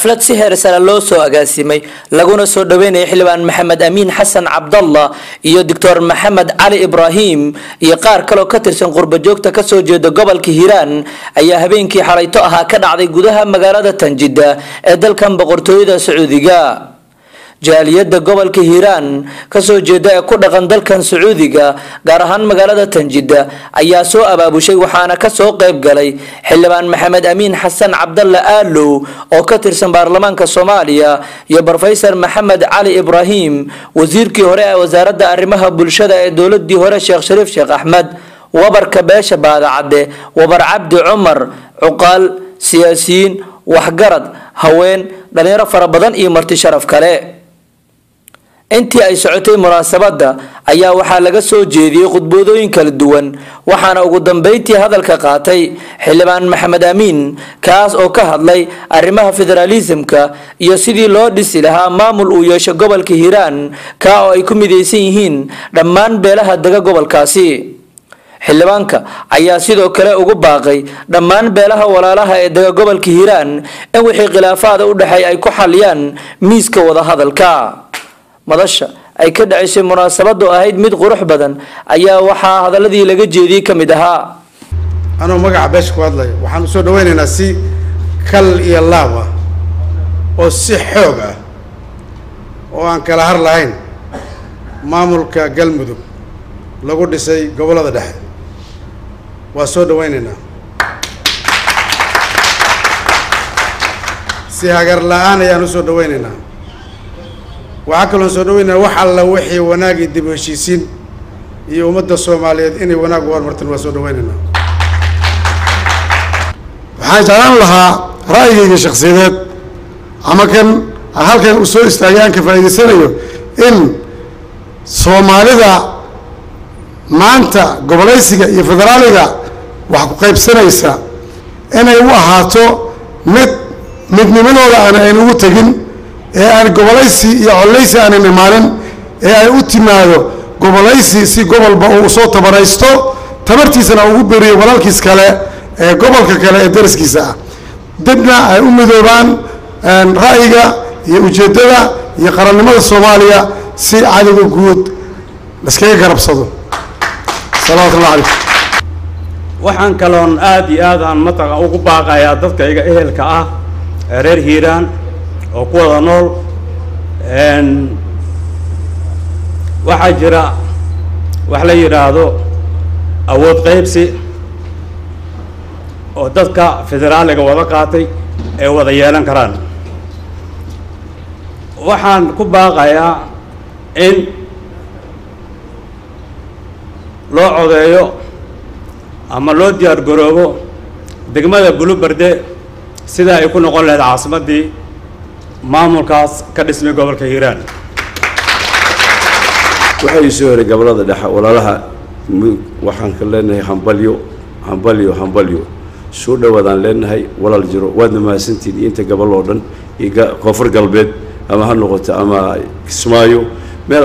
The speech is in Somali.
Xaflad si heer sare loo soo agaasimay laguna soo dhaweynayay xildhibaan Maxamed Amiin Xasan Cabdallah iyo Doctor Maxamed Cali Ibraahim iyo qaar kaloo ka tirsan qurba joogta kasoo jeeda gobolka Hiiraan ayaa habeenkii xalayto ahaa ka dhacday gudaha magaalada Tanjida ee dalkan Boqortooyada Sacuudiga. Jaaliyada gobolka Hiiraan kasoo jeeda ee ku dhaqan dalkan Sacuudiga, gaar ahaan magaalada Tanjida, ayaa soo abaabushay, waxaana kasoo qayb galay xildhibaan Maxamed Amiin Xasan Cabdalla Aalow oo ka tirsan baarlamaanka Soomaaliya iyo Brofesor Maxamed Cali Ibraahim, wasiirkii hore ee wasaaradda arrimaha bulshada ee dowladii hore Sheekh Shariif Sheekh Axmed, wabarka beesha Baadacadde Wabar Cabdi Cumar, cuqaal, siyaasiyiin, waxgarad, haween, dhalinyaro fara badan iyo marti sharaf kale. Intii ay socotay munaasabadda ayaa waxaa laga soo jeediyey khudboodooyin kala duwan, waxaana ugu dambeyntii hadalka qaatay xildhibaan Maxamed Amiin, kaas oo ka hadlay arrimaha federaalisimka iyo sidii loo dhisi lahaa maamul uu yeesho gobolka Hiiraan, kaa oo ay ku midaysan yihiin dhammaan beelaha dega gobolkaasi. Xildhibaanka ayaa sidoo kale ugu baaqay dhammaan beelaha walaalaha ee dega gobolka Hiiraan in wixii khilaafaada u dhexeey ay ku xaliyaan miiska wadahadalka. Madasha ay ka dhacaysay munaasabadu ahayd mid qurux badan ayaa waxaa hadaladii laga jeediyey ka mid ahaa: Anuu magaca beesha ku hadlayo, waxaan usoo dhaweynaynaa si kal iyo laab ah oo si xoog ah oo aan kala har lahayn maamulka Galmudug lagu dhisay gobollada dhexe. Waa soo dhaweynaynaa si hagar la-aan ayaan usoo dhaweynaynaa. Waxaa kaloon soo dhaweynaya wax alla wixii wanaag iyo dib u heshiisiin iyo ummadda Soomaaliyeed inay wanaag u horumartan, waa soo dhaweynaynaa. Waxaan jeclaan lahaa ra'yigayga shakhsiyadeed ama kan halkan uu soo istaagay aan ka faa'iidaysanayo in Soomaalida maanta gobolaysiga iyo federaaliga wax ku qaybsanaysa inay u ahaato mid midnimadooda aan ayna ugu tegin ee aan gobolaysi iyo collaysi aanan imaanin, ee ay u timaado gobolaysi si gobolba uu soo tabaraysto, tabartiisana ugu beriyo walaalkiis kale ee gobolka kale ee dariskiisa ah, dibna ay u midoobaan ra'yiga iyo ujeeddada iyo qarannimada Soomaaliya si cadowga guud laiskaga garabsado. Salawatu llah calaykum. Waxaan kaloon aada iyo aad aan mataqa ugu baaqayaa dadkayga ehelka ah ee reer Hiiraan oo ku wada nool. Waxaa jira wax la yidhaahdo awood qaybsi oo dadka federaaliga wada qaatay ay wada yeelan karaan. Waxaan ku baaqayaa in loo codeeyo ama loo diyaar garoobo degmada Buluberde sida ay ku noqon lahayd caasimaddii maamulkaas ka dhismay gobolka Hiiraan. Waxay soo heray gobolada dhexe walaalaha Mudug, waxaan ka leenahay hambalyo, hambalyo, hambalyo, soo dhawaadaan leenahay walaal jiro, waadna mahadsantihin. Iyo inta gobol oo dhan iyo Koonfur Galbeed ama ha noqoto ama Kismaayo.